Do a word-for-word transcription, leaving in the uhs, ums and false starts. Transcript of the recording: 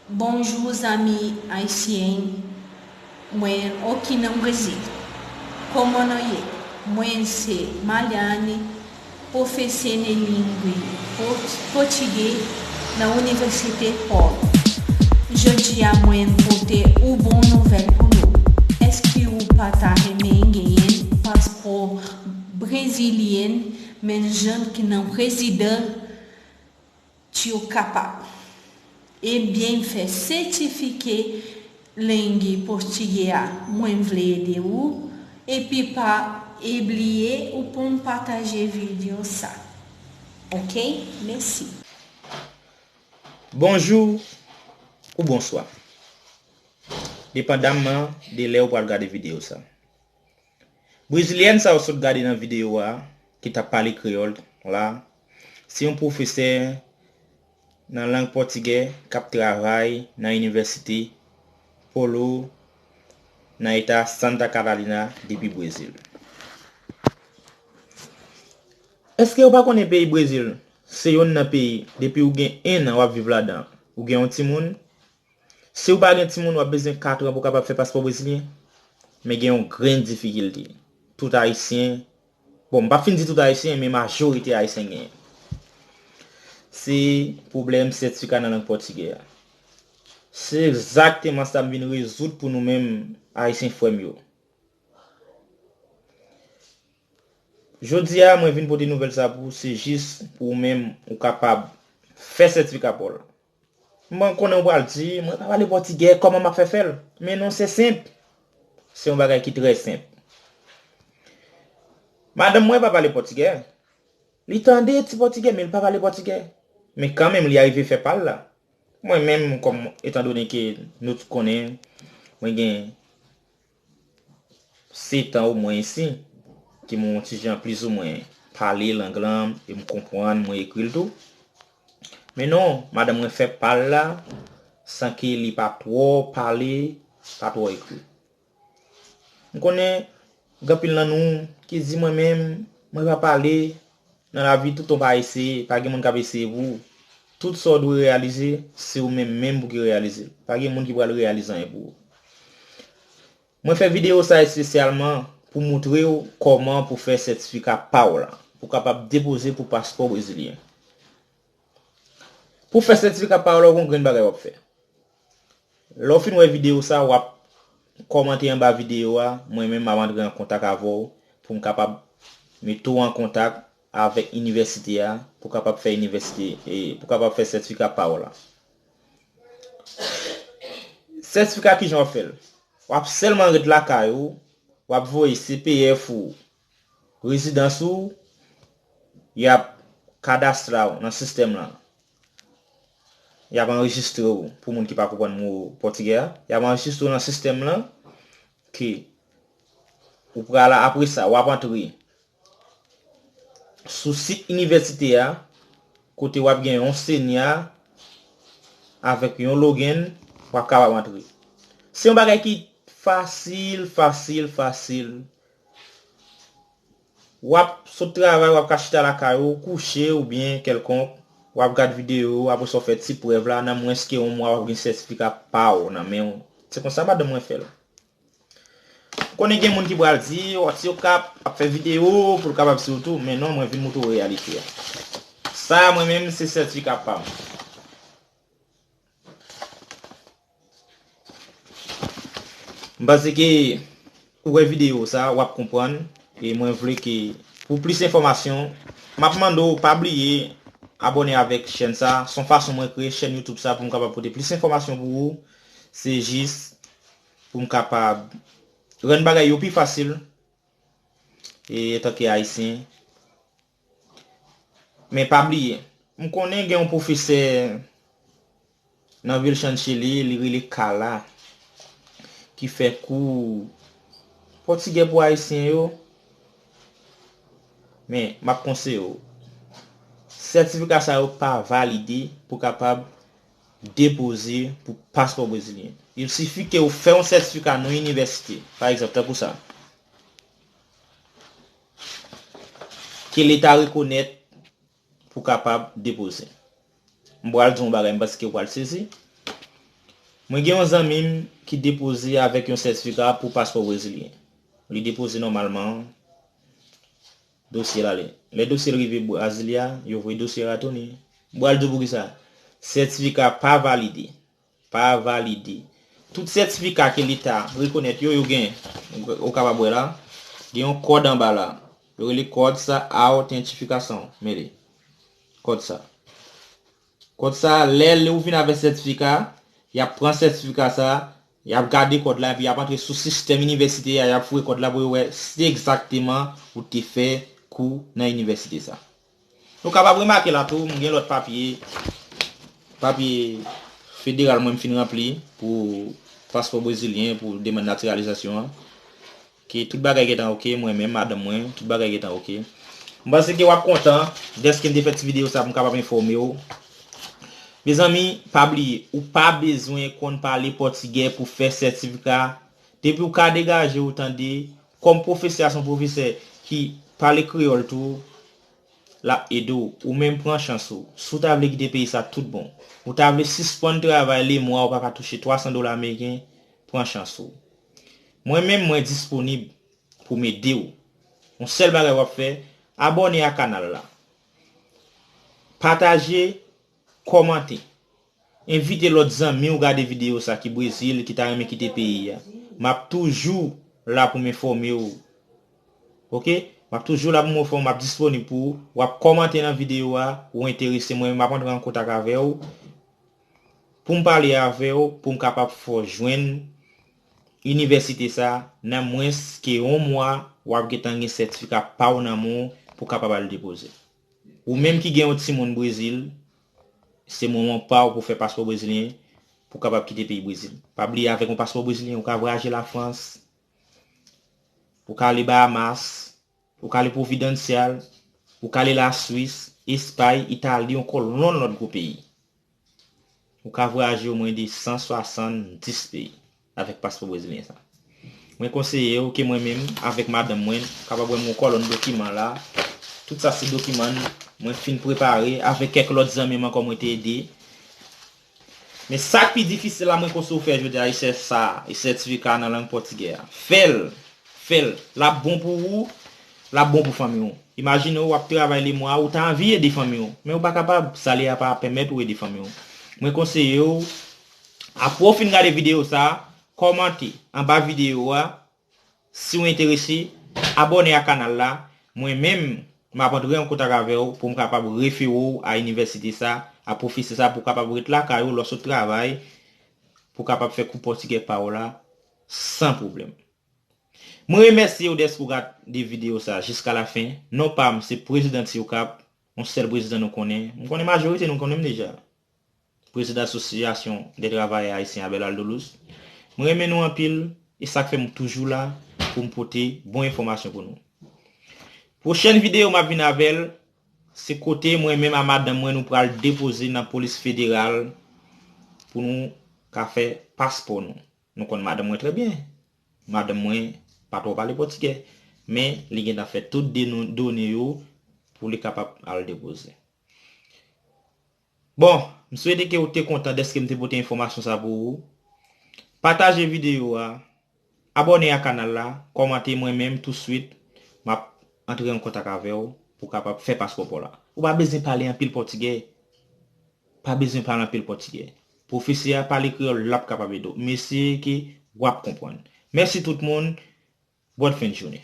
Bonjou zanmi ayisyen mwen oki nan Brezil. Kòman nou ye? Mwen se Maliane, pwofesè nan lengwi pòt- pòtigè nan Inivèsite Paul. Jodi a mwen pote ou bon nouvèl pou nou. Èske ou pa ta renmen genyen paspò brezilyen menm jan ki nan prezidan Tyo kapab. Ebyen fè sètifika lengwi pòtigè a. Mwen vle ede ou. Epi pa bliye ou pou pataje videyo sa. Oke? Mèsi. Bonjou ou bonswa. Depandamman de lè ou pral gade videyo sa. Brezilyèn sa ou sot gade nan videyo a, ki t ap pale kreyòl la, se yon pwofesè nan lang pòtigè k ap travay nan Inivèsite Paulo nan eta Santa Catarina depi Brezil. Èske ou pa konnen peyi Brezil se yonn nan peyi depi ou gen en an w ap viv ladan ou gen yon timoun? Si w pa gen timoun w ap bezwen kat an pou w kapab fè paspò brezilyen. Men gen yon grenn difikilte tout ayisyen, bon m p ap fin di tout ayisyen men majorite ayisyen genyen. Se pwoblèm sètifika nan lang pòtigè a. Se egzakteman sa m vin rezoud pou nou menm ayisyen frè m yo. Jodi a mwen vin pote nouvèl sa pou ou se jis pou ou menm ou kapab fè sètifika pa w la. Mwen konnen ou pral di mwen pa pale pòtigè kòman m ap fè fè l? Men non se senp. Se yon bagay ki trè senp. Madanm mwen pa pale pòtigè. Li tande ti pòtigè men li pa pale pòtigè. Men kanmenm li arive fè pa l la. Mwen menm kòm etandone ke nou tout konnen mwen gen setan omwen isi ki m yon ti jan plizoumwen pale lang lan e m konprann mwen ekri l tou. Men non, madanm mwen fè pa l la san ke li pa twò pale, pa twò ekri. M konnen gen anpil nan nou ki di mwen menm mwen pa pale. Nan lavi tout ou pa eseye, pa gen moun k ap eseye pou ou. Tout sa w dwe reyalize, se ou menm menm pou ki reyalize l. Pa gen moun ki pral reyalize anyen pou ou. Mwen fè videyo sa espesyalman pou moutre w kòman pou fè sètifika pa w la, pou kapab depoze pou paspò brezilyen. Pou fè sètifika pa w la, ou gon grenn bagay w ap fè. Lè w fin wè videyo sa, w ap kòmante anba videyo a, mwen menm m ap antre an kontak avè w pou m kapab mete w an kontak avèk inivèsite a pou kapab fè inivèsite e pou kapab fè sètifika pa w la. Sètifika kijan w ap fè l? W ap sèlman ret lakay ou, w ap voye C P F ou, rezidans ou, y ap kadastre w nan sistèm lan. Y ap anrejistre w pou moun ki pa konprann mo pòtigè a. Y ap anrejistre w nan sistèm lan ki ou pral apre sa w ap antre sou sit inivèsite a kote w ap gen yon senya avèk yon login w ap kapab antre. Se yon bagay ki fasil, fasil, fasil. W ap sot travay, w ap ka chita lakay ou, kouche oubyen kèlkonk, w ap gad videyo, apre sa w fè ti prèv la, nan mwens ke yon mwa w ap gen sètifika pa w nan men w. Se konsa madanm mwen fè l. M konnen gen moun ki pral di, Otyoka ap fè videyo pou l kapab sou tou, men non, mwen vin moutre w reyalite a. Sa a mwen menm, se sètifika pa m. M panse ke ou wè videyo sa, w ap konprann. E mwen vle ke pou plis enfòmasyon, m ap mande w pa bliye abòne avèk chèn sa. Se yon fason mwen kreye chèn YouTube sa pou m kapab pote plis enfòmasyon pou ou. Se jis pou m kapab rann bagay yo pi fasil. E antanke ayisyen. Men pa bliye, m konnen gen yon pwofesè nan vil Chancheli, li rele Kala, ki fè kou pòtigè pou ayisyen yo. Men, m ap konseye w, sètifika sa yo pa valide pou kapab depoze pou paspò brezilyen. Il sifi ke w fè yon sètifika nan yon inivèsite, pa egzanp, tankou sa. Ke leta rekonèt pou kapab depoze. M pral di yon bagay, m panse ke w pral sezi. Mwen gen yon zanmi m ki depoze avèk yon sètifika pou paspò brezilyen. Li depoze nòmalman, dosye l ale. Lè dosye l rive Brezilya, yo voye dosye a tounen. M pral di w poukisa. Sètifika pa valide. Pa valide. Tout sètifika ke Leta rekonèt yo, yo gen. Ou kapab wè la. Gen yon kòd anba la. Yo rele kòd sa autentificação. Men li. Kòd sa. Kòd sa, lè ou vin avèk sètifika, y ap pran sètifika sa, y ap gade kòd la, epi y ap antre sou sistèm inivèsite a, y ap fouye kòd la pou yo wè si egzakteman ou te fè kou nan inivèsite sa. Nou kapab remake la tou, m gen lòt papye, papye federal mwen m fin ranpli pou paspò brezilyen, pou demann natiralizasyon an. Ke tout bagay gentan oke, mwen menm, madanm mwen, tout bagay gentan oke. M panse ke w ap kontan dèske m te fè ti videyo sa pou m kapab enfòme w. Mezanmi, pa bliye, ou pa bezwen konn pale pòtigè pou fè sètifika. Depi w ka degaje w, tande, kòm pwofesè a se yon pwofesè ki pale kreyòl tou, l ap ede w. Ou menm pran chans ou. Si w ta vle kite peyi sa tout bon, ou ta vle sispann travay lemwa, ou pa ka touche twa san dola ameriken, pran chans ou. Mwen menm, mwen disponib pou m ede w. Yon sèl bagay w ap fè, abòne a kanal la. Pataje, kòmante. Envite lòt zanmi w gade videyo sa ki Brezil, ki ta renmen kite peyi a. M ap toujou la pou m enfòme w. Oke? M ap toujou la pou m enfòme w, m ap disponib pou ou. W ap kòmante nan videyo a, ou enterese, mwen menm m ap antre an kontak avè w. Pou m pale avè w, pou m kapab fè w jwenn inivèsite sa, nan mwens ke yon mwa, w ap gentan gen sètifika pa w nan men w pou w kapab al depoze. Ou menm ki gen yon timoun Brezil, se moman pa w pou fè paspò brezilyen pou w kapab kite peyi Brezil. Pa bliye, avèk yon paspò brezilyen, ou ka vwayaje Lafrans, ou ka ale Bahamas, ou ka ale Providencial, ou ka ale Laswis, Espay, Itali, ankò yon lòt gwo peyi. Ou ka vwayaje omwen de san swasanndis peyi avèk paspò brezilyen sa. Mwen konseye w ke mwen menm, avèk madanm mwen, kapab wè m yon kòlonn dokiman la. Tout sa se dokiman mwen fin prepare avèk kèk lòt zanmi m ankò mwen te ede. Men sa k pi difisil la, mwen konseye w fè jodi a, e sè sa, e sètifika nan lang pòtigè a. Fè l! Fè l. L ap bon pou ou, l ap bon pou fanmi w. Imajine w, w ap travay lemwa, ou ta anvi ede fanmi w, men ou pa kapab, salè a pa pèmèt ou ede fanmi w. Mwen konseye w, apre w fin gade videyo sa, kòmante anba videyo a, si w enterese, abòne a kanal la, mwen menm, m ap antre an kontak avè w pou m kapab refere w a inivèsite sa, a pwofesè sa, pou w kapab ret lakay ou lè w sot travay, pou w kapab fè kou pòtigè pa w la, san pwoblèm. Mwen remèsye w dèske w gade videyo sa jiska lafen. Non pa m, se Prezidan T Ocap, yon sèl prezidan nou konnen. M konnen majorite nou konnen m deja. Prezidan Asosyasyon dè Travayè Ayisyen Abel Aldolouz. Mwen renmen nou anpil, e sa k fè m toujou la pou m pote bon enfòmasyon pou nou. Pwochèn videyo m ap vin avè l, se kote mwen menm a madanm mwen nou pral depoze nan polis federal pou nou ka fè paspò nou. Nou konn madanm mwen trè byen. Madanm mwen pa twò pale pòtigè, men li gentan fè tout de nou, done yo pou li kapab al depoze. Bon, m swete ke w te kontan dèske m te pote enfòmasyon sa pou ou. Pataje videyo a, abòne a kanal la, kòmante mwen menm touswit, m ap antre an kontak avè w pou w kapab fè paspò pa w la. Ou pa bezwen pale anpil pòtigè. Pa bezwen pale anpil pòtigè. Pwofesè a pale kreyòl, l ap kapab ede w. M eseye ke w ap konprann. Mèsi tout moun. Bòn fen de jounen.